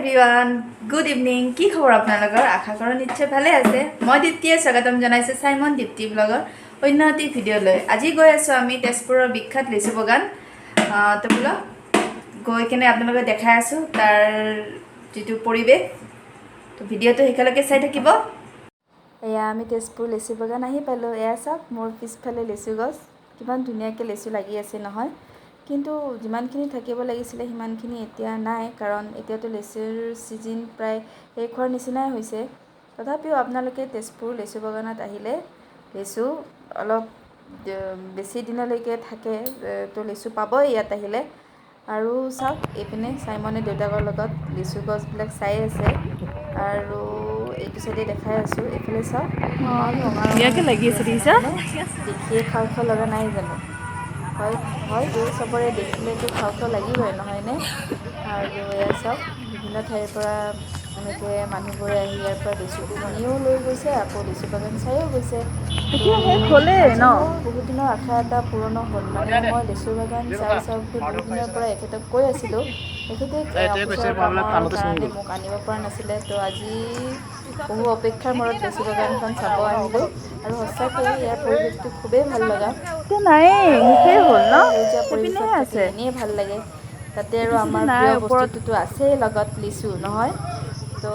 Everyone, good evening. কি খবৰ আপোনালোকৰ? আশা কৰোঁ নিশ্চয় ভালে আছে। মই দীপ্তিয়ে স্বাগতম জনাইছোঁ চাইমন দীপ্তি ব্লগৰ অন্য এটি ভিডিঅ'লৈ। আজি গৈ আছোঁ আমি তেজপুৰৰ বিখ্যাত লিচু বাগান। তো বোলক গৈ কেনে আপোনালোকে দেখাই আছোঁ তাৰ যিটো পৰিৱেশ। তো ভিডিঅ'টো শেষলৈকে চাই থাকিব। এয়া আমি তেজপুৰ লিচু বাগান আহি পালোঁ। এয়া চাওক, মোৰ পিছফালে লিচু গছ, কিমান ধুনীয়াকৈ লিচু লাগি আছে নহয়? কিন্তু যিমানখিনি থাকিব লাগিছিলে সিমানখিনি এতিয়া নাই, কাৰণ এতিয়াতো লিচুৰ ছিজন প্ৰায় শেষ হোৱাৰ নিচিনাই হৈছে। তথাপিও আপোনালোকে তেজপুৰ লিচু বাগানত আহিলে লিচু অলপ বেছি দিনলৈকে থাকে, তো লিচু পাবই ইয়াত আহিলে। আৰু চাওক, এইপিনে চাইমনে দেউতাকৰ লগত লিচু গছবিলাক চাই আছে আৰু এইটো চাইডে দেখাই আছোঁ। এইফালে চাওক, ইমান ৰঙা ৰঙা। ধুনীয়াকৈ লাগি আছে, দেখিছা? দেখিয়ে খাওঁ খাওঁ লগা নাই জানো? হয়, হয়তো চবৰে দেখিলেতো খাওঁ খাওঁ লাগিবই, নহয়নে? আৰু এয়া চাওক, বিভিন্ন ঠাইৰ পৰা এনেকৈ মানুহবোৰে আহি ইয়াৰ পৰা লিচুবোৰ কিনিও লৈ গৈছে, আকৌ লিচু বাগান চায়ো গৈছে। এতিয়া শেষ হ'লেই আজি ন? মোৰ বহুত দিনৰ আশা এটা পূৰণো হ'ল। মানে মই লিচু বাগান চাই চাওঁ বুলি বহুত দিনৰ পৰা এখেতক কৈ আছিলোঁ। তেখেতে অফিচৰ কামৰ কাৰণে মোক আনিব পৰা নাছিলে। তো আজি বহু অপেক্ষাৰ মূৰত লিচু বাগানখন চাব আহিলোঁ আৰু সঁচাকৈ ইয়াৰ পৰিৱেশটো খুবেই ভাল লগা। এতিয়া নায়েই, শেষেই হ'ল ন? সেউজীয়া পৰিৱেশত সেইপিনেহে থাকি আছে। এনেই ভাল লাগে। তাতে আৰু আমাৰ নাই, প্ৰিয় ওপৰত। বস্তুটোতো আছেই লগত, লিচু, নহয়? তো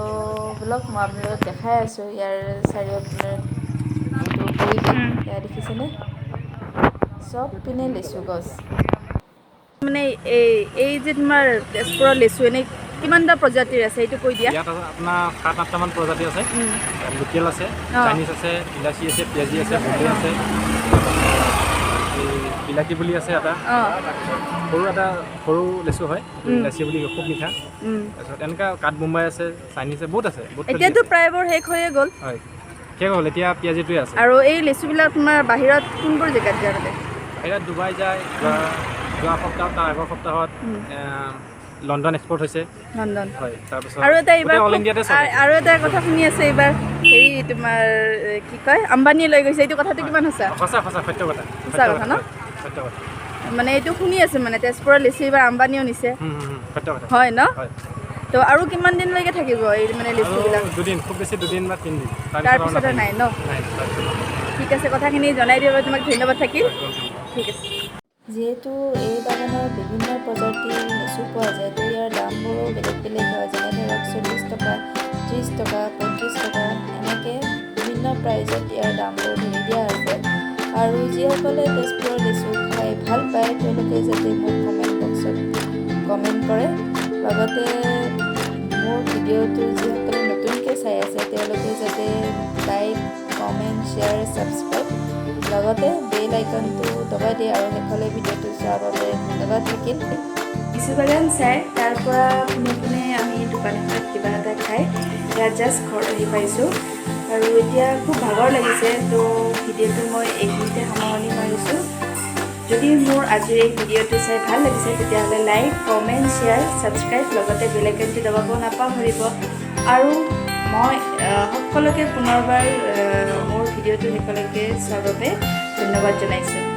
বোলক মই আপোনালোকক দেখাই আছোঁ ইয়াৰ চাৰিওপিনৰ যিটো পৰিৱেশ। এয়া দেখিছেনে? চব পিনে লিচু গছ। মানে এই এই যে তোমাৰ তেজপুৰৰ লিচু এনেই কিমানটা প্ৰজাতিৰ আছে, এইটো কৈ দিয়া। ইয়াত আছে আপোনাৰ 7-8টামান প্ৰজাতি আছে। লোকেল আছে, চাইনিজ আছে, ইলাচি আছে, পিয়াজি আছে, বোম্বে আছে, এই বিলাতী বুলি আছে এটা। সৰু এটা সৰু লেচু হয়, ইলাচি বুলি, খুব মিঠা। তাৰপিছত এনেকুৱা কাঠ বোম্বাই আছে, চাইনিজ আছে, বহুত আছে, বহুত এতিয়াতো প্ৰায়বোৰ শেষ হৈয়ে গ'ল। হয়, শেষ হ'ল। এতিয়া পিয়াজিটোৱে আছে। আৰু এই লিচুবিলাক তোমাৰ বাহিৰত কোনবোৰ জেগাত যায় মানে? বাহিৰত ডুবাই যায়। যোৱা যোৱা সপ্তাহত, তাৰ আগৰ সপ্তাহত লণ্ডন এক্সপৰ্ট হৈছে। লণ্ডন। হয়, তাৰপিছত আৰু এটা এইবাৰ গোটেই অল ইণ্ডিয়াতে চলে। আৰু এটা কথা শুনি আছো, এইবাৰ হেৰি তোমাৰ কি কয়, আম্বানীয়ে লৈ গৈছে, এইটো কথাটো কিমান সঁচা? সঁচা সঁচা, সত্য কথা। সঁচা কথা ন? হয়, সত্য কথা। মানে এইটো শুনি আছো, মানে তেজপুৰৰ লিচু এইবাৰ আম্বানীও নিছে। হুম, হুম, হুম, সত্য কথা। হয় ন? হয়। তো আৰু কিমান দিনলৈকে থাকিব এই মানে আৰু লিচুবিলাক? 2 দিন, খুব বেছি 2 দিন বা 3 দিন। তাৰপিছতে আৰু নাই ন? নাই, তাৰপিছত নাই। ঠিক আছে, কথাখিনি জনাই দিয়াৰ বাবে তোমাক ধন্যবাদ থাকিল। হয়, welcome. ঠিক আছে। যিহেতু এই বাগানৰ বিভিন্ন প্ৰজাতিৰ লিচু পোৱা যায়, তো ইয়াৰ দামবোৰো বেলেগ বেলেগ হয়। যেনে ধৰক 40 টকা, 30 টকা, 35 টকা, এনেকৈ বিভিন্ন প্ৰাইজত ইয়াৰ দামবোৰ ধৰি দিয়া আছে। আৰু যিসকলে তেজপুৰৰ লিচু খাই ভাল পায়, তেওঁলোকে যাতে মোক কমেণ্ট বক্সত কমেণ্ট কৰে। লগতে মোৰ ভিডিঅ'টো যিসকলে নতুনকৈ চাই আছে, তেওঁলোকে যাতে লাইক, কমেণ্ট, শ্বেয়াৰ, ছাবস্ক্ৰাইব, লগতে বেল আইকনটো দবাই দিয়ে। আৰু শেষলৈ ভিডিঅ'টো চোৱাৰ বাবে ধন্যবাদ থাকিল। লিচু বাগান চাই তাৰ পৰা পোনে পোনে আমি দোকান এখনত কিবা এটা খাই ইয়াত জাষ্ট ঘৰত আহি পাইছোঁ আৰু এতিয়া খুব ভাগৰ লাগিছে। তো ভিডিঅ'টো মই এইখিনিতে সামৰণি মাৰিছোঁ। যদি মোৰ আজিৰ এই ভিডিঅ'টো চাই ভাল লাগিছে, তেতিয়াহ'লে লাইক, কমেণ্ট, শ্বেয়াৰ, ছাবস্ক্ৰাইব, লগতে বেল আইকনটো দবাব নাপাহৰিব। আৰু মই সকলোকে পুনৰবাৰ মোৰ ভিডিঅ'টো শেষলৈকে চোৱাৰ বাবে ধন্যবাদ জনাইছোঁ।